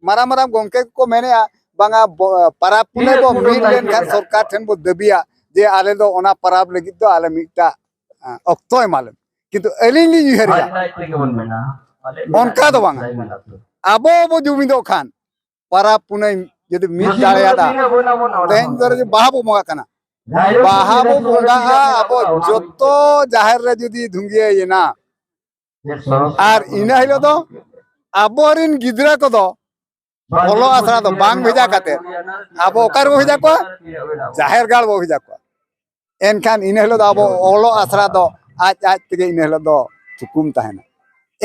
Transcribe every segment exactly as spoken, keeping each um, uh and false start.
ᱢᱟᱨᱟᱝ ᱢᱟᱨᱟᱝ ᱜᱚᱢᱠᱮ ᱠᱚᱠᱚ ᱢᱮᱱᱮᱜᱼᱟ, ᱵᱟᱝᱟ, ᱵᱚ-, ᱯᱟᱨᱟᱵᱽ ᱯᱩᱱᱟᱹᱭ ᱵᱚ ᱢᱤᱫ ᱞᱮᱱᱠᱷᱟᱱ ᱥᱚᱨᱠᱟᱨ ᱴᱷᱮᱱ ᱵᱚ ᱫᱟᱹᱵᱤᱭᱟ ᱡᱮ ᱟᱞᱮ ᱫᱚ ᱚᱱᱟ ᱯᱟᱨᱟᱵᱽ ᱞᱟᱹᱜᱤᱫ ᱫᱚ ᱟᱞᱮ ᱢᱤᱫᱴᱟᱜ, ᱟ, ᱚᱠᱛᱚ ᱮᱢᱟᱞᱮᱢ᱾ ᱠᱤᱱᱛᱩ ᱟᱹᱞᱤᱧ ᱞᱤᱧ ᱩᱭᱦᱟᱹᱨᱮᱜᱼᱟ, ᱚᱱᱠᱟ ᱫᱚ ᱵᱟᱝᱟ᱾ ᱟᱵᱚ ᱵᱚ ᱡᱩᱢᱤᱫᱚᱜ ᱠᱷᱟᱱ, ᱯᱟᱨᱟᱵᱽ ᱯᱩᱱᱟᱹᱭ ᱡᱩᱫᱤ ᱢᱤᱫ ᱫᱟᱲᱮᱭᱟᱫᱟ, ᱛᱮᱦᱮᱧ ᱫᱚ ᱡᱩᱫᱤ ᱵᱟᱦᱟ ᱵᱚ ᱵᱚᱸᱜᱟᱜ ᱠᱟᱱᱟ, ᱵᱟᱦᱟ ᱵᱚ ᱵᱚᱸᱜᱟᱜᱼᱟ, ᱟᱵᱚ ᱡᱚᱛᱚ ᱡᱟᱦᱮᱨ ᱨᱮ ᱡᱩᱫᱤ ᱫᱷᱩᱝᱜᱤᱭᱟᱹᱭᱮᱱᱟ, ᱟᱨ ᱤᱱᱟᱹ ᱦᱤᱞᱳᱜ ᱫᱚ ᱟᱵᱚᱨᱤᱱ ᱜᱤᱫᱽᱨᱟᱹ ᱠᱚᱫᱚ ᱚᱞᱚᱜ ᱟᱥᱲᱟ ᱫᱚ ᱵᱟᱝ ᱵᱷᱮᱡᱟ ᱠᱟᱛᱮ, ᱟᱵᱚ ᱚᱠᱟ ᱨᱮᱵᱚ ᱵᱷᱮᱡᱟ ᱠᱚᱣᱟ? ᱡᱟᱦᱮᱨ ᱜᱟᱲ ᱵᱚ ᱵᱷᱮᱡᱟ ᱠᱚᱣᱟ᱾ ᱮᱱᱠᱷᱟᱱ ᱤᱱᱟᱹ ᱦᱤᱞᱳᱜ ᱫᱚ ᱟᱵᱚ ᱚᱞᱚᱜ ᱟᱥᱲᱟ ᱫᱚ ᱟᱡ ᱟᱡ ᱛᱮᱜᱮ ᱤᱱᱟᱹ ᱦᱤᱞᱳᱜ ᱫᱚ ᱛᱷᱩᱠᱩᱢ ᱛᱟᱦᱮᱱᱟ᱾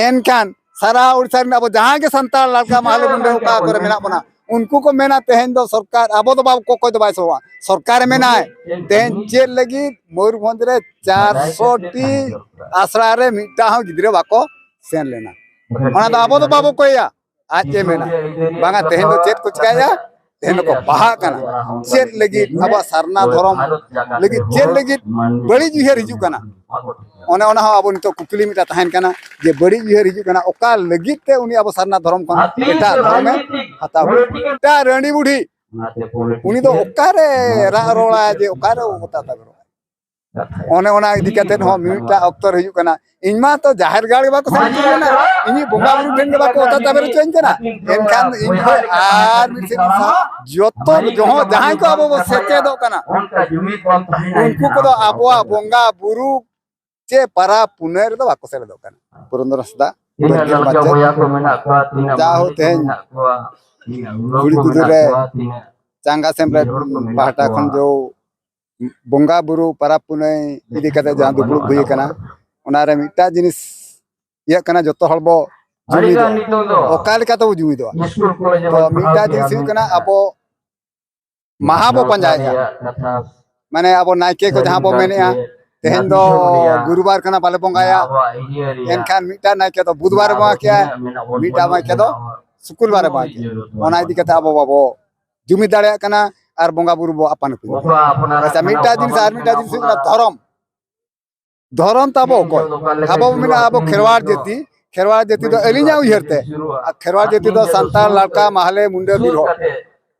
ᱮᱱᱠᱷᱟᱱ ᱥᱟᱨᱟ ᱳᱰᱤᱥᱟ ᱨᱮᱱ ᱟᱵᱚ ᱡᱟᱦᱟᱸ ᱜᱮ ᱥᱟᱱᱛᱟᱲ ᱞᱟᱲᱠᱟ ᱢᱟᱦᱞᱮ ᱢᱩᱱᱰᱟᱹ ᱚᱠᱟ ᱠᱚᱨᱮ ᱢᱮᱱᱟᱜ ᱵᱚᱱᱟ, ᱩᱱᱠᱩ ᱠᱚ ᱢᱮᱱᱟ ᱛᱮᱦᱮᱧ ᱫᱚ ᱥᱚᱨᱠᱟᱨ, ᱟᱵᱚ ᱫᱚ ᱵᱟᱵᱚ, ᱚᱠᱚᱭ ᱫᱚ ᱵᱟᱭ ᱥᱚᱨᱚᱜᱼᱟ, ᱥᱚᱨᱠᱟᱨᱮ ᱢᱮᱱᱟᱭ ᱛᱮᱦᱮᱧ ᱪᱮᱫ ᱞᱟᱹᱜᱤᱫ ᱢᱚᱭᱩᱨᱵᱷᱚᱸᱡᱽ ᱨᱮ ᱪᱟᱨᱥᱚ ᱴᱤ ᱟᱥᱲᱟ ᱨᱮ ᱢᱤᱫᱴᱟᱝ ᱦᱚᱸ ᱜᱤᱫᱽᱨᱟᱹ ᱵᱟᱠᱚ ᱥᱮᱱ ᱞᱮᱱᱟ? ᱚᱱᱟ ᱫᱚ ᱟᱵᱚ ᱫᱚ ᱵᱟᱵᱚ ᱠᱚᱭᱟ᱾ ᱟᱡ ᱮ ᱢᱮᱱᱟ, ᱵᱟᱝᱟ, ᱛᱮᱦᱮᱧ ᱫᱚ ᱪᱮᱫ ᱠᱚ ᱪᱤᱠᱟᱹᱭᱮᱫᱼᱟ? ᱛᱮᱦᱮᱧ ᱫᱚᱠᱚ ᱵᱟᱦᱟᱜ ᱠᱟᱱᱟ᱾ ᱪᱮᱫ ᱞᱟᱹᱜᱤᱫ? ᱟᱵᱚᱣᱟᱜ ᱥᱟᱨᱱᱟ ᱫᱷᱚᱨᱚᱢ ᱞᱟᱹᱜᱤᱫ ᱪᱮᱫ ᱞᱟᱹᱜᱤᱫ ᱵᱟᱹᱲᱤᱡ ᱩᱭᱦᱟᱹᱨ ᱦᱤᱡᱩᱜ ᱠᱟᱱᱟ? ᱚᱱᱮ ᱚᱱᱟ ᱦᱚᱸ ᱟᱵᱚ ᱱᱤᱛᱚᱜ ᱠᱩᱠᱞᱤ ᱢᱤᱫᱴᱟᱝ ᱛᱟᱦᱮᱱ ᱠᱟᱱᱟ, ᱡᱮ ᱵᱟᱹᱲᱤᱡ ᱩᱭᱦᱟᱹᱨ ᱦᱤᱡᱩᱜ ᱠᱟᱱᱟ, ᱚᱠᱟ ᱞᱟᱹᱜᱤᱫ ᱛᱮ ᱩᱱᱤ ᱟᱵᱚ ᱥᱟᱨᱱᱟ ᱫᱷᱚᱨᱚᱢ ᱠᱷᱚᱱ ᱮᱴᱟᱜ ᱫᱷᱚᱨᱚᱢᱮ ᱦᱟᱛᱟᱣ ᱠᱮᱫᱟ? ᱮᱴᱟᱜ ᱨᱟᱺᱰᱤ ᱵᱩᱰᱷᱤ, ᱩᱱᱤ ᱫᱚ ᱚᱠᱟᱨᱮ ᱨᱟᱜ ᱨᱚᱲᱟ, ᱡᱮ ᱚᱠᱟᱨᱮ ᱚᱛᱟ ᱛᱟᱵᱮᱨᱚᱜᱼᱟ? ᱚᱱᱮ ᱚᱱᱟ ᱤᱫᱤ ᱠᱟᱛᱮ ᱦᱚᱸ ᱢᱤᱫᱴᱟᱝ ᱚᱠᱛᱚ ᱨᱮ ᱦᱤᱡᱩᱜ ᱠᱟᱱᱟ, ᱤᱧ ᱢᱟ ᱛᱚ ᱡᱟᱦᱮᱨ ᱜᱟᱲ ᱜᱮ ᱵᱟᱠᱚ ᱥᱮᱱ ᱦᱚᱪᱚᱧ ᱠᱟᱱᱟ, ᱤᱧᱤᱡ ᱵᱚᱸᱜᱟ ᱵᱩᱨᱩ ᱴᱷᱮᱱ ᱜᱮ ᱵᱟᱠᱚ ᱚᱛᱟ ᱛᱟᱵᱮᱨ ᱦᱚᱪᱚᱧ ᱠᱟᱱᱟ᱾ ᱮᱱᱠᱷᱟᱱ ᱤᱧ ᱫᱚ ᱟᱨ ᱢᱤᱫ ᱥᱮᱫ ᱡᱚᱛᱚ ᱡᱚᱦᱚᱸ ᱡᱟᱦᱟᱸᱭ ᱠᱚ ᱟᱵᱚ ᱵᱚ ᱥᱮᱪᱮᱫᱚᱜ ᱠᱟᱱᱟ, ᱩᱱᱠᱩ ᱠᱚᱫᱚ ᱟᱵᱚᱣᱟᱜ ᱵᱚᱸᱜᱟ ᱵᱩᱨᱩ ᱪᱮ ᱯᱟᱨᱟᱵᱽ ᱯᱩᱱᱟᱹᱭ ᱨᱮᱫᱚ ᱵᱟᱠᱚ ᱥᱮᱞᱮᱫᱚᱜ ᱠᱟᱱᱟ᱾ ᱯᱩᱨᱚᱱᱫᱚᱨ ᱦᱟᱸᱥᱫᱟ, ᱛᱤᱱᱟᱹᱜ ᱵᱟᱹᱜᱤ ᱞᱟᱹᱞᱠᱟᱹ ᱢᱟᱪᱮᱫ, ᱵᱚᱭᱦᱟ ᱠᱚ ᱢᱮᱱᱟᱜ ᱠᱚᱣᱟ, ᱛᱤᱱᱟᱹᱜ ᱡᱟ ᱦᱳ ᱩᱱᱠᱩ ᱛᱮᱦᱮᱧ ᱢᱮᱱᱟᱜ ᱠᱚᱣᱟ, ᱛᱤᱱᱟᱹᱜ ᱠᱩᱲᱤ ᱠᱩᱫᱩ ᱨᱮ ᱦᱚᱲ ᱠᱚ ᱢᱮᱱᱟᱜ ᱯᱟᱦᱴᱟ ᱠᱚᱣᱟ᱾ ᱠᱷᱚᱱ ᱡᱚ ᱵᱚᱸᱜᱟ ᱵᱩᱨᱩ ᱯᱟᱨᱟᱵᱽ ᱯᱩᱱᱟᱹᱭ ᱤᱫᱤ ᱠᱟᱛᱮ ᱡᱟᱦᱟᱸ ᱫᱩᱯᱲᱩᱵ ᱦᱩᱭ ᱟᱠᱟᱱᱟ, ᱚᱱᱟᱨᱮ ᱢᱤᱫᱴᱟᱝ ᱡᱤᱱᱤᱥ ᱤᱭᱟᱹᱜ ᱠᱟᱱᱟ, ᱡᱚᱛᱚ ᱦᱚᱲ ᱵᱚ ᱟᱹᱰᱤᱜᱟᱱ ᱡᱩᱢᱤᱫᱚᱜᱼᱟ᱾ ᱱᱤᱛᱚᱝ ᱫᱚ ᱚᱠᱟ ᱞᱮᱠᱟ ᱛᱮᱵᱚ ᱡᱩᱢᱤᱫᱚᱜᱼᱟ? ᱥᱠᱩᱞ ᱠᱚᱞᱮᱡᱽ ᱛᱚ ᱨᱮᱵᱚᱱ ᱯᱟᱲᱦᱟᱣ ᱢᱤᱫᱴᱟᱝ ᱠᱮᱜᱼᱟ, ᱡᱤᱱᱤᱥ ᱦᱩᱭᱩᱜ ᱠᱟᱱᱟ, ᱢᱮᱱᱠᱷᱟᱱ ᱟᱵᱚ ᱢᱟᱦᱟ ᱵᱚ ᱯᱟᱸᱡᱟᱭᱮᱫᱼᱟ᱾ ᱨᱮᱭᱟᱜ ᱠᱟᱛᱷᱟ ᱢᱟᱱᱮ ᱟᱵᱚ ᱱᱟᱭᱠᱮ ᱠᱚ ᱡᱟᱦᱟᱸ ᱵᱚ ᱢᱮᱱᱮᱫᱼᱟ, ᱛᱮᱦᱮᱧ ᱫᱚ ᱜᱩᱨᱩᱵᱟᱨ ᱠᱟᱱᱟ, ᱵᱟᱞᱮ ᱵᱚᱸᱜᱟᱭᱟ᱾ ᱮᱱᱠᱷᱟᱱ ᱢᱤᱫᱴᱟᱝ ᱱᱟᱭᱠᱮ ᱫᱚ ᱵᱩᱫᱷᱵᱟᱨᱮ ᱵᱚᱸᱜᱟ ᱠᱮᱜᱼᱟ, ᱢᱤᱫᱴᱟᱝ ᱱᱟᱭᱠᱮ ᱫᱚ ᱥᱩᱠᱩᱞᱵᱟᱨᱮ ᱵᱚᱸᱜᱟ ᱠᱮᱜᱼᱟ᱾ ᱚᱱᱟ ᱤᱫᱤ ᱠᱟᱛᱮ ᱟᱵᱚ ᱵᱟᱵᱚ ᱡᱩᱢᱤᱫ ᱫᱟᱲᱮᱭᱟᱜ ᱠᱟᱱᱟ ᱟᱨ ᱵᱚᱸᱜᱟ ᱵᱩᱨᱩ ᱵᱚ ᱟᱯᱟᱱ ᱟᱹᱯᱤᱱ ᱠᱟᱱᱟ᱾ ᱟᱪᱪᱷᱟ, ᱢᱤᱫᱴᱟᱝ ᱡᱤᱱᱤᱥ ᱟᱨ ᱢᱤᱫᱴᱟᱝ ᱡᱤᱱᱤᱥ ᱦᱩᱭᱩᱜ ᱠᱟᱱᱟ ᱫᱷᱚᱨᱚᱢ᱾ ᱫᱷᱚᱨᱚᱢ ᱛᱟᱵᱚ ᱚᱠᱚᱭ? ᱟᱵᱚ ᱵᱚ ᱢᱮᱱᱟ ᱟᱵᱚ ᱠᱷᱮᱨᱣᱟᱲ ᱡᱟᱹᱛᱤ, ᱠᱷᱮᱨᱣᱟᱲ ᱡᱟᱹᱛᱤ ᱫᱚ ᱟᱹᱞᱤᱧᱟᱜ ᱩᱭᱦᱟᱹᱨ ᱛᱮ, ᱟᱨ ᱠᱷᱮᱨᱣᱟᱲ ᱡᱟᱹᱛᱤ ᱫᱚ ᱥᱟᱱᱛᱟᱲ, ᱞᱟᱲᱠᱟ, ᱢᱟᱦᱞᱮ, ᱢᱩᱱᱰᱟᱹ, ᱵᱤᱨᱦᱚᱲ,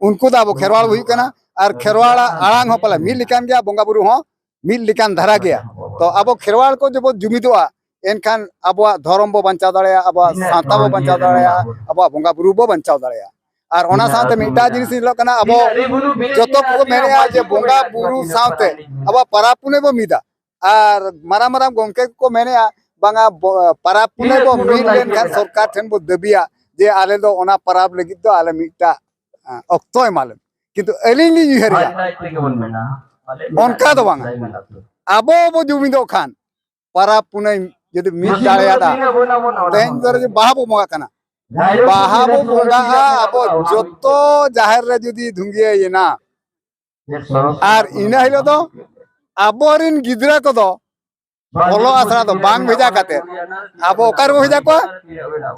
ᱩᱱᱠᱩ ᱫᱚ ᱟᱵᱚ ᱠᱷᱮᱨᱣᱟᱲ ᱦᱩᱭᱩᱜ ᱠᱟᱱᱟ᱾ ᱟᱨ ᱠᱷᱮᱨᱣᱟᱲᱟᱜ ᱟᱲᱟᱝ ᱦᱚᱸ ᱯᱟᱞᱮ ᱢᱤᱫ ᱞᱮᱠᱟᱱ ᱜᱮᱭᱟ, ᱵᱚᱸᱜᱟ ᱵᱩᱨᱩ ᱦᱚᱸ ᱢᱤᱫ ᱞᱮᱠᱟᱱ ᱫᱷᱟᱨᱟ ᱜᱮᱭᱟ᱾ ᱛᱚ ᱟᱵᱚ ᱠᱷᱮᱨᱣᱟᱲ ᱠᱚ ᱡᱩᱫᱤ ᱵᱚ ᱡᱩᱢᱤᱫᱚᱜᱼᱟ, ᱮᱱᱠᱷᱟᱱ ᱟᱵᱚᱣᱟᱜ ᱫᱷᱚᱨᱚᱢ ᱵᱚ ᱵᱟᱧᱪᱟᱣ ᱫᱟᱲᱮᱭᱟᱜᱼᱟ, ᱟᱵᱚᱣᱟᱜ ᱥᱟᱶᱛᱟ ᱵᱚ ᱵᱟᱧᱪᱟᱣ ᱫᱟᱲᱮᱭᱟᱜᱼᱟ, ᱟᱵᱚᱣᱟᱜ ᱵᱚᱸᱜᱟ ᱵᱩᱨᱩ ᱵᱚ ᱵᱟᱧᱪᱟᱣ ᱫᱟᱲᱮᱭᱟᱜᱼᱟ᱾ ᱟᱨ ᱚᱱᱟ ᱥᱟᱶᱛᱮ ᱢᱤᱫᱴᱟᱝ ᱡᱤᱱᱤᱥ ᱧᱮᱞᱚᱜ ᱠᱟᱱᱟ, ᱟᱵᱚ ᱡᱚᱛᱚ ᱠᱚ ᱢᱮᱱᱮᱫᱼᱟ ᱡᱮ ᱵᱚᱸᱜᱟ ᱵᱩᱨᱩ ᱥᱟᱶᱛᱮ ᱟᱵᱚᱣᱟᱜ ᱯᱟᱨᱟᱵᱽ ᱯᱩᱱᱟᱹᱭ ᱵᱚ ᱢᱤᱫᱟ᱾ ᱟᱨ ᱢᱟᱨᱟᱝ ᱢᱟᱨᱟᱝ ᱜᱚᱢᱠᱮ ᱠᱚᱠᱚ ᱢᱮᱱᱮᱫᱼᱟ, ᱵᱟᱝᱟ, ᱵᱚ-, ᱯᱟᱨᱟᱵᱽ ᱯᱩᱱᱟᱹᱭ ᱵᱚ ᱢᱤᱫ ᱞᱮᱱᱠᱷᱟᱱ ᱥᱚᱨᱠᱟᱨ ᱴᱷᱮᱱ ᱵᱚ ᱫᱟᱹᱵᱤᱭᱟ ᱡᱮ ᱟᱞᱮ ᱫᱚ ᱚᱱᱟ ᱯᱟᱨᱟᱵᱽ ᱞᱟᱹᱜᱤᱫ ᱫᱚ ᱟᱞᱮ ᱢᱤᱫᱴᱟᱝ, ᱟᱸ, ᱚᱠᱛᱚ ᱮᱢᱟ ᱞᱮᱢ᱾ ᱠᱤᱱᱛᱩ ᱟᱹᱞᱤᱧ ᱞᱤᱧ ᱩᱭᱦᱟᱹᱨᱮᱜᱼᱟ, ᱚᱱᱠᱟ ᱫᱚ ᱵᱟᱝᱟ᱾ ᱟᱵᱚ ᱵᱚ ᱡᱩᱢᱤᱫᱚᱜ ᱠᱷᱟᱱ, ᱯᱟᱨᱟᱵᱽ ᱯᱩᱱᱟᱹᱭ ᱡᱩᱫᱤ ᱢᱤᱫ ᱫᱟᱲᱮᱭᱟᱫᱟ, ᱛᱮᱦᱮᱧ ᱫᱚ ᱡᱩᱫᱤ ᱵᱟᱦᱟ ᱵᱚ ᱵᱚᱸᱜᱟᱜ ᱠᱟᱱᱟ, ᱵᱟᱦᱟ ᱵᱚ ᱵᱚᱸᱜᱟᱜᱼᱟ, ᱟᱵᱚ ᱡᱚᱛᱚ ᱡᱟᱦᱮᱨ ᱨᱮ ᱡᱩᱫᱤ ᱫᱷᱩᱝᱜᱤᱭᱟᱹᱭᱮᱱᱟ, ᱟᱨ ᱤᱱᱟᱹ ᱦᱤᱞᱳᱜ ᱫᱚ ᱟᱵᱚᱨᱮᱱ ᱜᱤᱫᱽᱨᱟᱹ ᱠᱚᱫᱚ ᱚᱞᱚᱜ ᱟᱥᱲᱟ ᱫᱚ ᱵᱟᱝ ᱵᱷᱮᱡᱟ ᱠᱟᱛᱮ, ᱟᱵᱚ ᱚᱠᱟ ᱨᱮᱵᱚ ᱵᱷᱮᱡᱟ ᱠᱚᱣᱟ?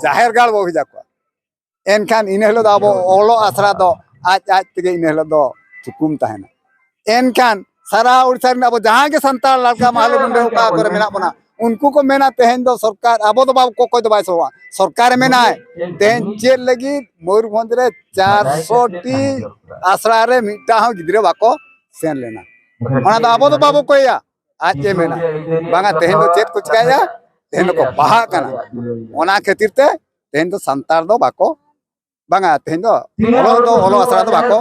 ᱡᱟᱦᱮᱨ ᱜᱟᱲ ᱵᱚ ᱵᱷᱮᱡᱟ ᱠᱚᱣᱟ᱾ ᱮᱱᱠᱷᱟᱱ ᱤᱱᱟᱹ ᱦᱤᱞᱳᱜ ᱫᱚ ᱟᱵᱚ ᱚᱞᱚᱜ ᱟᱥᱲᱟ ᱫᱚ ᱟᱡ ᱟᱡ ᱛᱮᱜᱮ ᱤᱱᱟᱹ ᱦᱤᱞᱳᱜ ᱫᱚ ᱛᱷᱩᱠᱩᱢ ᱛᱟᱦᱮᱱᱟ᱾ ᱮᱱᱠᱷᱟᱱ ᱥᱟᱨᱟ ᱳᱰᱤᱥᱟ ᱨᱮᱱ ᱟᱵᱚ ᱡᱟᱦᱟᱸ ᱜᱮ ᱥᱟᱱᱛᱟᱲ ᱞᱟᱲᱠᱟ ᱢᱟᱦᱞᱮ ᱢᱩᱱᱰᱟᱹ ᱚᱠᱟ ᱠᱚᱨᱮ ᱢᱮᱱᱟᱜ ᱵᱚᱱᱟ, ᱩᱱᱠᱩ ᱠᱚ ᱢᱮᱱᱟ ᱛᱮᱦᱮᱧ ᱫᱚ ᱥᱚᱨᱠᱟᱨ, ᱟᱵᱚ ᱫᱚ ᱵᱟᱵᱚ, ᱚᱠᱚᱭ ᱫᱚ ᱵᱟᱭ ᱥᱚᱦᱚᱜᱼᱟ᱾ ᱥᱚᱨᱠᱟᱨᱮ ᱢᱮᱱᱟᱭ ᱛᱮᱦᱮᱧ ᱪᱮᱫ ᱞᱟᱹᱜᱤᱫ ᱢᱚᱭᱩᱨᱵᱷᱚᱸᱡᱽ ᱨᱮ ᱪᱟᱨᱥᱚ ᱴᱤ ᱟᱥᱲᱟ ᱨᱮ ᱢᱤᱫᱴᱟᱝ ᱦᱚᱸ ᱜᱤᱫᱽᱨᱟᱹ ᱵᱟᱠᱚ ᱥᱮᱱ ᱞᱮᱱᱟ? ᱚᱱᱟ ᱫᱚ ᱟᱵᱚ ᱫᱚ ᱵᱟᱵᱚ ᱠᱚᱭᱟ᱾ ᱟᱡ ᱮ ᱢᱮᱱᱟ, ᱵᱟᱝᱟ, ᱛᱮᱦᱮᱧ ᱫᱚ ᱪᱮᱫ ᱠᱚ ᱪᱤᱠᱟᱭᱟ? ᱛᱮᱦᱮᱧ ᱫᱚᱠᱚ ᱵᱟᱦᱟᱜ ᱠᱟᱱᱟ᱾ ᱚᱱᱟ ᱠᱷᱟᱹᱛᱤᱨ ᱛᱮ ᱛᱮᱦᱮᱧ ᱫᱚ ᱥᱟᱱᱛᱟᱲ ᱫᱚ ᱵᱟᱠᱚ, ᱵᱟᱝᱟ, ᱛᱮᱦᱮᱧ ᱫᱚ ᱚᱞᱚᱜ ᱫᱚ, ᱚᱞᱚᱜ ᱟᱥᱲᱟ ᱫᱚ ᱵᱟᱠᱚ᱾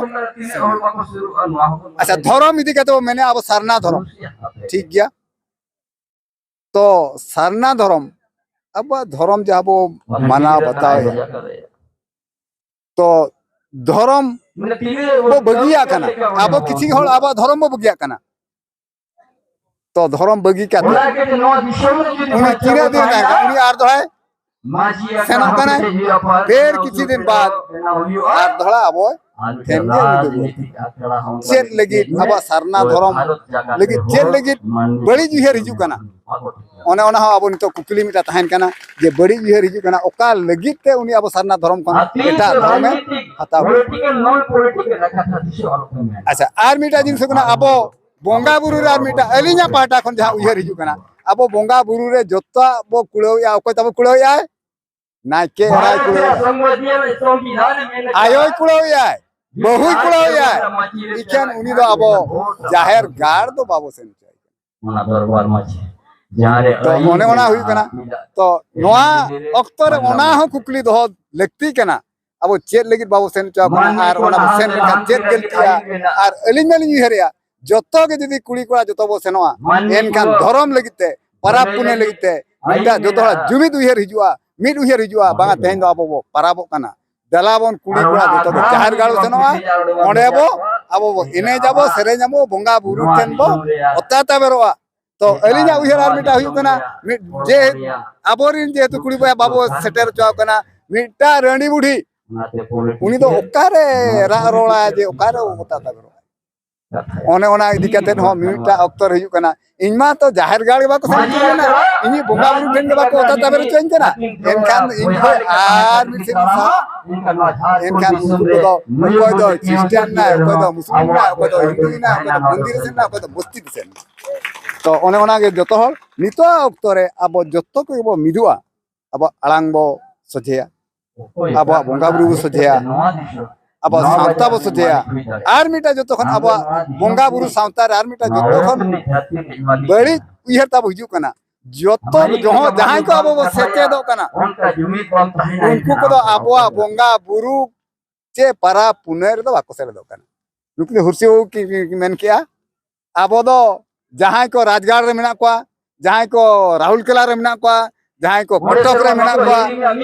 ᱟᱪᱪᱷᱟ, ᱫᱷᱚᱨᱚᱢ ᱤᱫᱤ ᱠᱟᱛᱮ ᱵᱚ ᱢᱮᱱᱟ ᱟᱵᱚ ᱥᱟᱨᱱᱟ ᱫᱷᱚᱨᱚᱢ, ᱴᱷᱤᱠ ᱜᱮᱭᱟ᱾ ᱛᱚ ᱥᱟᱨᱱᱟ ᱫᱷᱚᱨᱚᱢ, ᱟᱵᱚᱣᱟᱜ ᱫᱷᱚᱨᱚᱢ ᱡᱟᱦᱟᱸ ᱵᱚ ᱢᱟᱱᱟᱣ ᱵᱟᱛᱟᱣᱮᱫᱼᱟ, ᱛᱚ ᱫᱷᱚᱨᱚᱢ ᱵᱚ ᱵᱟᱹᱜᱤᱭᱟᱜ ᱠᱟᱱᱟ᱾ ᱟᱵᱚ ᱠᱤᱪᱷᱤ ᱦᱚᱲ ᱟᱵᱚᱣᱟᱜ ᱫᱷᱚᱨᱚᱢ ᱵᱚ ᱵᱟᱹᱜᱤᱭᱟᱜ ᱠᱟᱱᱟ᱾ ᱛᱚ ᱫᱷᱚᱨᱚᱢ ᱵᱟᱹᱜᱤ ᱠᱟᱛᱮ ᱩᱱᱤ ᱛᱤᱱᱟᱹᱜ ᱫᱤᱱ ᱛᱟᱦᱮᱸ ᱠᱟᱱᱟ? ᱩᱱᱤ ᱟᱨ ᱫᱚᱦᱲᱟᱭ ᱥᱮᱱᱚᱜ ᱠᱟᱱᱟᱭ᱾ ᱯᱷᱮᱨ ᱠᱤᱪᱷᱩ ᱫᱤᱱ ᱵᱟᱫ ᱟᱨ ᱫᱚᱦᱲᱟ ᱟᱵᱚ ᱴᱷᱮᱱ ᱜᱮ ᱩᱱᱤ ᱫᱚ ᱨᱩᱣᱟᱹᱲ᱾ ᱪᱮᱫ ᱞᱟᱹᱜᱤᱫ? ᱟᱵᱚᱣᱟᱜ ᱥᱟᱨᱱᱟ ᱫᱷᱚᱨᱚᱢ ᱞᱟᱹᱜᱤᱫ ᱪᱮᱫ ᱞᱟᱹᱜᱤᱫ ᱵᱟᱹᱲᱤᱡ ᱩᱭᱦᱟᱹᱨ ᱦᱤᱡᱩᱜ ᱠᱟᱱᱟ? ᱚᱱᱮ ᱚᱱᱟ ᱦᱚᱸ ᱟᱵᱚ ᱱᱤᱛᱚᱜ ᱠᱩᱠᱞᱤ ᱢᱤᱫᱴᱟᱝ ᱛᱟᱦᱮᱱ ᱠᱟᱱᱟ ᱡᱮ ᱵᱟᱹᱲᱤᱡ ᱩᱭᱦᱟᱹᱨ ᱦᱤᱡᱩᱜ ᱠᱟᱱᱟ, ᱚᱠᱟ ᱞᱟᱹᱜᱤᱫ ᱛᱮ ᱩᱱᱤ ᱟᱵᱚ ᱥᱟᱨᱱᱟ ᱫᱷᱚᱨᱚᱢ ᱠᱷᱚᱱ ᱮᱴᱟᱜ ᱫᱷᱚᱨᱚᱢᱮ ᱦᱟᱛᱟᱣ ᱠᱮᱫᱟ? ᱟᱪᱪᱷᱟ, ᱟᱨ ᱢᱤᱫᱴᱟᱝ ᱡᱤᱱᱤᱥ ᱦᱩᱭᱩᱜ ᱠᱟᱱᱟ, ᱟᱵᱚ ᱵᱚᱸᱜᱟ ᱵᱩᱨᱩ ᱨᱮ ᱟᱨ ᱢᱤᱫᱴᱟᱝ ᱟᱹᱞᱤᱧᱟᱜ ᱯᱟᱦᱴᱟ ᱠᱷᱚᱱ ᱡᱟᱦᱟᱸ ᱩᱭᱦᱟᱹᱨ ᱦᱤᱡᱩᱜ ᱠᱟᱱᱟ, ᱟᱵᱚ ᱵᱚᱸᱜᱟ ᱵᱩᱨᱩ ᱨᱮ ᱡᱚᱛᱚᱣᱟᱜ ᱵᱚ ᱠᱩᱲᱟᱹᱣᱮᱫᱼᱟ᱾ ᱚᱠᱚᱭ ᱛᱟᱵᱚ ᱠᱩᱲᱟᱹᱣᱮᱫᱼᱟᱭ? ᱱᱟᱭᱠᱮ ᱮᱨᱟᱭ ᱠᱩᱲᱟᱹᱣᱮᱫᱼᱟ, ᱟᱭᱳᱭ ᱠᱩᱲᱟᱹᱣᱮᱫᱼᱟᱭ, ᱵᱟᱹᱦᱩᱭ ᱠᱩᱲᱟᱹᱣᱮᱫᱼᱟᱭ᱾ ᱤᱠᱷᱟᱹᱱ ᱩᱱᱤ ᱫᱚ ᱟᱵᱚ ᱡᱟᱦᱮᱨ ᱜᱟᱲ ᱫᱚ ᱵᱟᱵᱚ ᱥᱮᱱ ᱦᱚᱪᱚᱣᱟᱭ ᱠᱟᱱᱟ᱾ ᱛᱚ ᱚᱱᱮ ᱚᱱᱟ ᱦᱩᱭᱩᱜ ᱠᱟᱱᱟ᱾ ᱛᱚ ᱱᱚᱣᱟ ᱚᱠᱛᱚ ᱨᱮ ᱚᱱᱟ ᱦᱚᱸ ᱠᱩᱠᱞᱤ ᱫᱚᱦᱚ ᱞᱟᱹᱠᱛᱤ ᱠᱟᱱᱟ, ᱟᱵᱚ ᱪᱮᱫ ᱞᱟᱹᱜᱤᱫ ᱵᱟᱵᱚ ᱥᱮᱱ ᱦᱚᱪᱚ ᱟᱠᱚ ᱠᱟᱱᱟ ᱟᱨ ᱚᱱᱟ ᱵᱚ ᱥᱮᱱ ᱞᱮᱱᱠᱷᱟᱱ ᱪᱮᱫ ᱜᱟᱹᱞᱛᱤᱜᱼᱟ? ᱟᱨ ᱟᱹᱞᱤᱧ ᱢᱟᱞᱤᱧ ᱩᱭᱦᱟᱹᱨᱮᱜᱼᱟ, ᱡᱚᱛᱚ ᱜᱮ ᱡᱩᱫᱤ ᱠᱩᱲᱤ ᱠᱚᱲᱟ ᱡᱚᱛᱚ ᱵᱚ ᱥᱮᱱᱚᱜᱼᱟ, ᱮᱱᱠᱷᱟᱱ ᱫᱷᱚᱨᱚᱢ ᱞᱟᱹᱜᱤᱫ ᱛᱮ, ᱯᱟᱨᱟᱵᱽ ᱯᱩᱱᱟᱹᱭ ᱞᱟᱹᱜᱤᱫ ᱛᱮ ᱢᱤᱫᱴᱟᱝ ᱡᱚᱛᱚ ᱦᱚᱲᱟᱜ ᱡᱩᱢᱤᱫ ᱩᱭᱦᱟᱹᱨ ᱦᱤᱡᱩᱜᱼᱟ, ᱢᱤᱫ ᱩᱭᱦᱟᱹᱨ ᱦᱤᱡᱩᱜᱼᱟ, ᱵᱟᱝᱟ ᱛᱮᱦᱮᱧ ᱫᱚ ᱟᱵᱚ ᱵᱚ ᱯᱟᱨᱟᱵᱚᱜ ᱠᱟᱱᱟ, ᱫᱮᱞᱟ ᱵᱚᱱ ᱠᱩᱲᱤ ᱠᱚᱲᱟ ᱡᱚᱛᱚ ᱜᱮ ᱡᱟᱦᱮᱨ ᱜᱟᱲ ᱵᱚ ᱥᱮᱱᱚᱜᱼᱟ, ᱚᱸᱰᱮ ᱵᱚ ᱟᱵᱚ ᱵᱚ ᱮᱱᱮᱡ ᱟᱵᱚ, ᱥᱮᱨᱮᱧ ᱟᱵᱚ, ᱵᱚᱸᱜᱟ ᱵᱩᱨᱩ ᱴᱷᱮᱱ ᱵᱚ ᱚᱛᱟ ᱛᱟᱵᱮᱨᱚᱜᱼᱟ᱾ ᱛᱚ ᱟᱹᱞᱤᱧᱟᱜ ᱩᱭᱦᱟᱹᱨ ᱟᱨ ᱢᱤᱫᱴᱟᱝ ᱦᱩᱭᱩᱜ ᱠᱟᱱᱟ, ᱢᱤᱫ ᱡᱮ ᱟᱵᱚᱨᱮᱱ ᱡᱮᱦᱮᱛᱩ ᱠᱩᱲᱤ ᱵᱚᱭᱦᱟ ᱵᱟᱵᱚ ᱥᱮᱴᱮᱨ ᱦᱚᱪᱚ ᱟᱠᱚ ᱠᱟᱱᱟ, ᱢᱤᱫᱴᱟᱝ ᱨᱟᱺᱰᱤ ᱵᱩᱰᱷᱤ ᱩᱱᱤ ᱫᱚ ᱚᱠᱟᱨᱮ ᱨᱟᱜ ᱨᱚᱲᱟᱭ ᱡᱮ ᱚᱠᱟᱨᱮ ᱚᱛᱟ ᱛᱟᱵᱮᱨᱚᱜᱼᱟᱭ? ᱚᱱᱮ ᱚᱱᱟ ᱤᱫᱤ ᱠᱟᱛᱮ ᱦᱚᱸ ᱢᱤᱫᱴᱟᱝ ᱚᱠᱛᱚ ᱨᱮ ᱦᱤᱡᱩᱜ ᱠᱟᱱᱟ᱾ ᱤᱧ ᱢᱟ ᱛᱚ ᱡᱟᱦᱮᱨ ᱜᱟᱲ ᱜᱮ ᱵᱟᱠᱚ ᱥᱮᱱ ᱦᱚᱪᱚᱧ ᱠᱟᱱᱟ, ᱤᱧᱤᱡ ᱵᱚᱸᱜᱟ ᱵᱩᱨᱩ ᱴᱷᱮᱱ ᱜᱮ ᱵᱟᱠᱚ ᱚᱛᱟ ᱛᱟᱵᱮᱨ ᱦᱚᱪᱚᱧ ᱠᱟᱱᱟ᱾ ᱮᱱᱠᱷᱟᱱ ᱫᱚ ᱤᱧ ᱠᱷᱚᱱ ᱟᱨ ᱢᱤᱫ ᱥᱮᱫ ᱤᱧ ᱥᱟᱦᱟᱜ᱾ ᱮᱱᱠᱷᱟᱱ ᱩᱱᱠᱩ ᱠᱚᱫᱚ ᱚᱠᱚᱭ ᱫᱚ ᱠᱷᱨᱤᱥᱴᱟᱱ ᱮᱱᱟᱭ, ᱚᱠᱚᱭ ᱫᱚ ᱢᱩᱥᱞᱤᱢ ᱮᱱᱟᱭ, ᱚᱠᱚᱭ ᱫᱚ ᱦᱤᱱᱫᱩ ᱮᱱᱟᱭ, ᱚᱠᱚᱭ ᱫᱚ ᱢᱚᱱᱫᱤᱨ ᱮ ᱥᱮᱱ ᱮᱱᱟ, ᱚᱠᱚᱭ ᱫᱚ ᱢᱚᱥᱡᱤᱫ ᱮ ᱥᱮᱱ ᱮᱱᱟ᱾ ᱛᱚ ᱚᱱᱮ ᱚᱱᱟᱜᱮ ᱡᱚᱛᱚ ᱦᱚᱲ ᱱᱤᱛᱚᱜ ᱚᱠᱛᱚ ᱨᱮ ᱟᱵᱚ ᱡᱚᱛᱚ ᱠᱚᱜᱮ ᱵᱚ ᱢᱤᱫᱚᱜᱼᱟ, ᱟᱵᱚᱣᱟᱜ ᱟᱲᱟᱝ ᱵᱚ ᱥᱚᱡᱷᱮᱭᱟ, ᱟᱵᱚᱣᱟᱜ ᱵᱚᱸᱜᱟ ᱵᱩᱨᱩ ᱵᱚ ᱥᱚᱡᱷᱮᱭᱟ, ᱟᱵᱚᱣᱟᱜ ᱥᱟᱶᱛᱟ ᱵᱚ ᱥᱚᱡᱷᱮᱭᱟ᱾ ᱟᱨ ᱢᱤᱫᱴᱟᱝ ᱡᱚᱛᱚ ᱠᱷᱚᱱ ᱟᱵᱚᱣᱟᱜ ᱵᱚᱸᱜᱟ ᱵᱩᱨᱩ ᱥᱟᱶᱛᱟ ᱨᱮ ᱟᱨ ᱢᱤᱫᱴᱟᱝ ᱡᱚᱛᱚ ᱠᱷᱚᱱ ᱵᱟᱹᱲᱤᱡ ᱩᱭᱦᱟᱹᱨ ᱛᱟᱵᱚ ᱦᱤᱡᱩᱜ ᱠᱟᱱᱟ, ᱡᱚᱛᱚ ᱡᱚᱦᱚᱸ ᱡᱟᱦᱟᱸᱭ ᱠᱚ ᱟᱵᱚ ᱵᱚ ᱥᱮᱪᱮᱫᱚᱜ ᱠᱟᱱᱟ, ᱩᱱᱠᱩ ᱠᱚᱫᱚ ᱟᱵᱚᱣᱟᱜ ᱵᱚᱸᱜᱟ ᱵᱩᱨᱩ ᱪᱮ ᱯᱟᱨᱟᱵᱽ ᱯᱩᱱᱟᱹᱭ ᱨᱮᱫᱚ ᱵᱟᱠᱚ ᱥᱮᱞᱮᱫᱚᱜ ᱠᱟᱱᱟ᱾ ᱱᱩᱠᱤᱱ ᱦᱩᱨᱥᱤ ᱵᱟᱹᱵᱩ ᱠᱤᱱ ᱠᱤᱱ ᱢᱮᱱ ᱠᱮᱜᱼᱟ, ᱟᱵᱚ ᱫᱚ ᱡᱟᱦᱟᱸᱭ ᱠᱚ ᱨᱟᱡᱽᱜᱟᱲ ᱨᱮ ᱢᱮᱱᱟᱜ ᱠᱚᱣᱟ, ᱡᱟᱦᱟᱸᱭ ᱠᱚ ᱨᱟᱦᱩᱞ ᱠᱮᱞᱟ ᱨᱮ ᱢᱮᱱᱟᱜ ᱠᱚᱣᱟ, ᱡᱟᱦᱟᱸᱭ ᱠᱚ ᱠᱚᱴᱚᱠ ᱨᱮ ᱢᱮᱱᱟᱜ ᱠᱚᱣᱟ,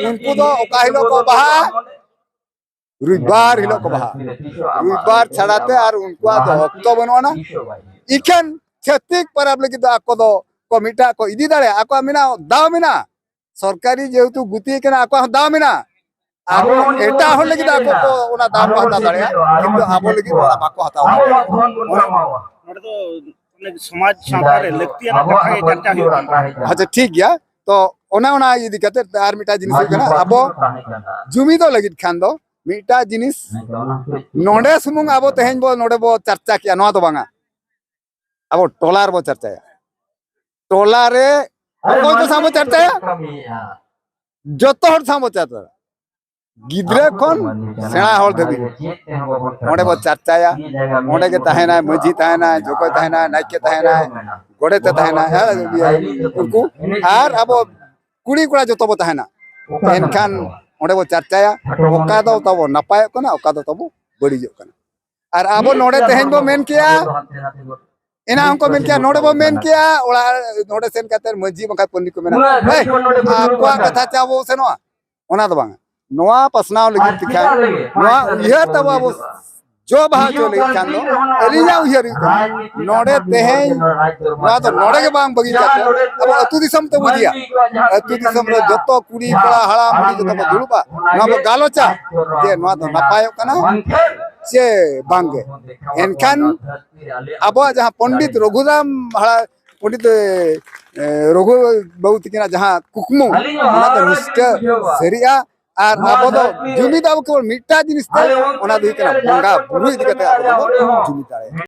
ᱩᱱᱠᱩ ᱫᱚ ᱚᱠᱟ ᱦᱤᱞᱳᱜ ᱠᱚ ᱵᱟᱦᱟᱜᱼᱟ? ᱨᱚᱵᱤᱵᱟᱨ ᱦᱤᱞᱳᱜ ᱠᱚ ᱵᱟᱦᱟᱜᱼᱟ᱾ ᱨᱚᱵᱤᱵᱟᱨ ᱪᱷᱟᱲᱟ ᱛᱮ ᱟᱨ ᱩᱱᱠᱩᱣᱟᱜ ᱫᱚ ᱚᱠᱛᱚ ᱵᱟᱹᱱᱩᱜ ᱟᱱᱟ᱾ ᱤᱠᱷᱟᱹᱱ ᱪᱷᱟᱹᱛᱤᱠ ᱯᱟᱨᱟᱵᱽ ᱞᱟᱹᱜᱤᱫ ᱫᱚ ᱟᱠᱚ ᱫᱚ ᱠᱚ ᱢᱤᱫᱴᱟᱜ ᱠᱚ ᱤᱫᱤ ᱫᱟᱲᱮᱭᱟᱜᱼᱟ, ᱟᱠᱚᱣᱟᱜ ᱢᱮᱱᱟᱜᱼᱟ, ᱫᱟᱣ ᱢᱮᱱᱟᱜᱼᱟ᱾ ᱥᱚᱨᱠᱟᱨᱤ ᱡᱮᱦᱮᱛᱩ ᱜᱩᱛᱤ ᱠᱟᱱᱟ, ᱟᱠᱚᱣᱟᱜ ᱦᱚᱸ ᱫᱟᱣ ᱢᱮᱱᱟᱜᱼᱟ᱾ ᱟᱨ ᱮᱴᱟᱜ ᱦᱚᱲ ᱞᱟᱹᱜᱤᱫ ᱫᱚ ᱟᱠᱚ ᱠᱚ ᱚᱱᱟ ᱫᱟᱣ ᱠᱚ ᱦᱟᱛᱟᱣ ᱫᱟᱲᱮᱭᱟᱜᱼᱟ, ᱠᱤᱱᱛᱩ ᱟᱵᱚ ᱞᱟᱹᱜᱤᱫ ᱚᱱᱟ ᱵᱟᱠᱚ ᱦᱟᱛᱟᱣ ᱫᱟᱲᱮᱭᱟᱜᱼᱟ᱾ ᱱᱚᱰᱮ ᱫᱚ ᱚᱱᱮ ᱥᱚᱢᱟᱡᱽ ᱥᱟᱶᱛᱟ ᱨᱮ ᱞᱟᱹᱠᱛᱤᱭᱟᱱᱟᱜ ᱠᱟᱛᱷᱟ ᱜᱮ ᱪᱟᱨᱪᱟ ᱦᱩᱭᱩᱜ ᱠᱟᱱᱟ᱾ ᱟᱪᱪᱷᱟ, ᱴᱷᱤᱠ ᱜᱮᱭᱟ᱾ ᱛᱚ ᱚᱱᱟ, ᱚᱱᱟ ᱤᱫᱤ ᱠᱟᱛᱮ ᱟᱨ ᱢᱤᱫᱴᱟᱝ ᱡᱤᱱᱤᱥ ᱦᱩᱭᱩᱜ ᱠᱟᱱᱟ, ᱟᱵᱚ ᱡᱩᱢᱤᱫᱚᱜ ᱞᱟᱹᱜᱤᱫ ᱠᱷᱟᱱ ᱫᱚ ᱢᱤᱫᱴᱟᱝ ᱡᱤᱱᱤᱥ ᱱᱚᱰᱮ ᱥᱩᱢᱩᱝ ᱟᱵᱚ ᱛᱮᱦᱮᱧ ᱵᱚ ᱱᱚᱰᱮ ᱵᱚ ᱪᱟᱨᱪᱟ ᱠᱮᱜᱼᱟ, ᱱᱚᱣᱟ ᱫᱚ ᱵᱟᱝᱟ, ᱟᱵᱚ ᱴᱚᱞᱟ ᱨᱮᱵᱚ ᱪᱟᱨᱪᱟᱭᱟ᱾ ᱴᱚᱞᱟ ᱨᱮ ᱚᱠᱚᱭ ᱠᱚ ᱥᱟᱶ ᱵᱚ ᱪᱟᱨᱪᱟᱭᱟ? ᱡᱚᱛᱚ ᱦᱚᱲ ᱥᱟᱶ ᱵᱚ ᱪᱟᱨᱪᱟᱭᱟ, ᱜᱤᱫᱽᱨᱟᱹ ᱠᱷᱚᱱ ᱥᱮᱬᱟ ᱦᱚᱲ ᱫᱷᱟᱹᱵᱤᱡ᱾ ᱚᱸᱰᱮ ᱵᱚ ᱪᱟᱨᱪᱟᱭᱟ, ᱚᱸᱰᱮ ᱜᱮ ᱛᱟᱦᱮᱱᱟᱭ, ᱢᱟᱹᱡᱷᱤ ᱛᱟᱦᱮᱱᱟᱭ, ᱡᱚᱠᱚᱭ ᱛᱟᱦᱮᱱᱟᱭ, ᱱᱟᱭᱠᱮ ᱛᱟᱦᱮᱱᱟᱭ, ᱜᱚᱰᱮᱛ ᱮ ᱛᱟᱦᱮᱱᱟᱭ, ᱦᱮᱸ, ᱩᱱᱠᱩ ᱟᱨ ᱟᱵᱚ ᱠᱩᱲᱤ ᱠᱚᱲᱟ ᱡᱚᱛᱚ ᱵᱚ ᱛᱟᱦᱮᱱᱟ᱾ ᱮᱱᱠᱷᱟᱱ ᱚᱸᱰᱮ ᱵᱚ ᱪᱟᱨᱪᱟᱭᱟ, ᱚᱠᱟ ᱫᱚ ᱛᱟᱵᱚ ᱱᱟᱯᱟᱭᱚᱜ ᱠᱟᱱᱟ, ᱚᱠᱟ ᱫᱚ ᱛᱟᱵᱚ ᱵᱟᱹᱲᱤᱡᱚᱜ ᱠᱟᱱᱟ᱾ ᱟᱨ ᱟᱵᱚ ᱱᱚᱰᱮ ᱛᱮᱦᱮᱧ ᱵᱚ ᱢᱮᱱ ᱠᱮᱜᱼᱟ, ᱮᱱᱟᱝ ᱦᱚᱸᱠᱚ ᱢᱮᱱ ᱠᱮᱜᱼᱟ, ᱱᱚᱰᱮ ᱵᱚ ᱢᱮᱱ ᱠᱮᱜᱼᱟ, ᱚᱲᱟᱜ ᱱᱚᱰᱮ ᱥᱮᱱ ᱠᱟᱛᱮ ᱢᱟᱹᱡᱷᱤ ᱵᱟᱝᱠᱷᱟᱱ ᱯᱚᱱᱰᱤᱛ ᱠᱚ ᱢᱮᱱᱟ, "ᱦᱮᱭ, ᱟᱠᱚᱣᱟᱜ ᱠᱟᱛᱷᱟ ᱪᱟ ᱵᱚ ᱥᱮᱱᱚᱜᱼᱟ", ᱚᱱᱟ ᱫᱚ ᱵᱟᱝ᱾ ᱱᱚᱣᱟ ᱯᱟᱥᱱᱟᱣ ᱞᱟᱹᱜᱤᱫ ᱛᱮᱠᱷᱟᱱ, ᱱᱚᱣᱟ ᱩᱭᱦᱟᱹᱨ ᱛᱟᱵᱚ ᱟᱵᱚ ᱡᱚ ᱵᱟᱦᱟ ᱦᱚᱪᱚ ᱞᱟᱹᱜᱤᱫ ᱠᱷᱟᱱ ᱫᱚ, ᱟᱹᱞᱤᱧᱟᱜ ᱩᱭᱦᱟᱹᱨ ᱦᱩᱭᱩᱜ ᱠᱟᱱᱟ, ᱱᱚᱰᱮ ᱛᱮᱦᱮᱧ ᱱᱚᱣᱟ ᱫᱚ ᱱᱚᱰᱮ ᱜᱮ ᱵᱟᱝ ᱵᱟᱹᱜᱤ ᱠᱟᱛᱮ ᱟᱵᱚ ᱟᱹᱛᱩ ᱫᱤᱥᱚᱢ ᱛᱮᱵᱚ ᱤᱫᱤᱭᱟ᱾ ᱟᱹᱛᱩ ᱫᱤᱥᱚᱢ ᱨᱮ ᱡᱚᱛᱚ ᱠᱩᱲᱤ, ᱠᱚᱲᱟ, ᱦᱟᱲᱟᱢ, ᱵᱩᱲᱦᱤ ᱡᱚᱛᱚ ᱵᱚ ᱫᱩᱲᱩᱵᱼᱟ, ᱱᱚᱣᱟ ᱵᱚ ᱜᱟᱞᱚᱪᱟ ᱡᱮ ᱱᱚᱣᱟ ᱫᱚ ᱱᱟᱯᱟᱭᱚᱜ ᱠᱟᱱᱟ ᱥᱮ ᱵᱟᱝᱜᱮ᱾ ᱮᱱᱠᱷᱟᱱ ᱟᱵᱚᱣᱟᱜ ᱡᱟᱦᱟᱸ ᱯᱚᱱᱰᱤᱛ ᱨᱚᱜᱷᱩᱨᱟᱢ ᱦᱟᱲᱟ-, ᱯᱚᱱᱰᱤᱛ, ᱮ, ᱨᱚᱜᱷᱩ ᱵᱟᱹᱵᱩ ᱛᱟᱹᱠᱤᱱᱟᱜ ᱡᱟᱦᱟᱸ ᱠᱩᱠᱢᱩ, ᱚᱱᱟ ᱫᱚ ᱱᱤᱥᱪᱚᱭ ᱥᱟᱹᱨᱤᱜᱼᱟ᱾ ᱟᱨ ᱟᱵᱚ ᱫᱚ ᱡᱩᱢᱤᱫ ᱟᱵᱚ ᱠᱮᱵᱚᱞ ᱢᱤᱫᱴᱟᱝ ᱡᱤᱱᱤᱥ ᱛᱮ, ᱚᱱᱟ ᱫᱚ ᱦᱩᱭᱩᱜ ᱠᱟᱱᱟ ᱵᱚᱸᱜᱟ ᱵᱩᱨᱩ ᱤᱫᱤ ᱠᱟᱛᱮ ᱟᱵᱚ ᱫᱚᱵᱚ ᱡᱩᱢᱤᱫ ᱫᱟᱲᱮᱭᱟᱜᱼᱟ᱾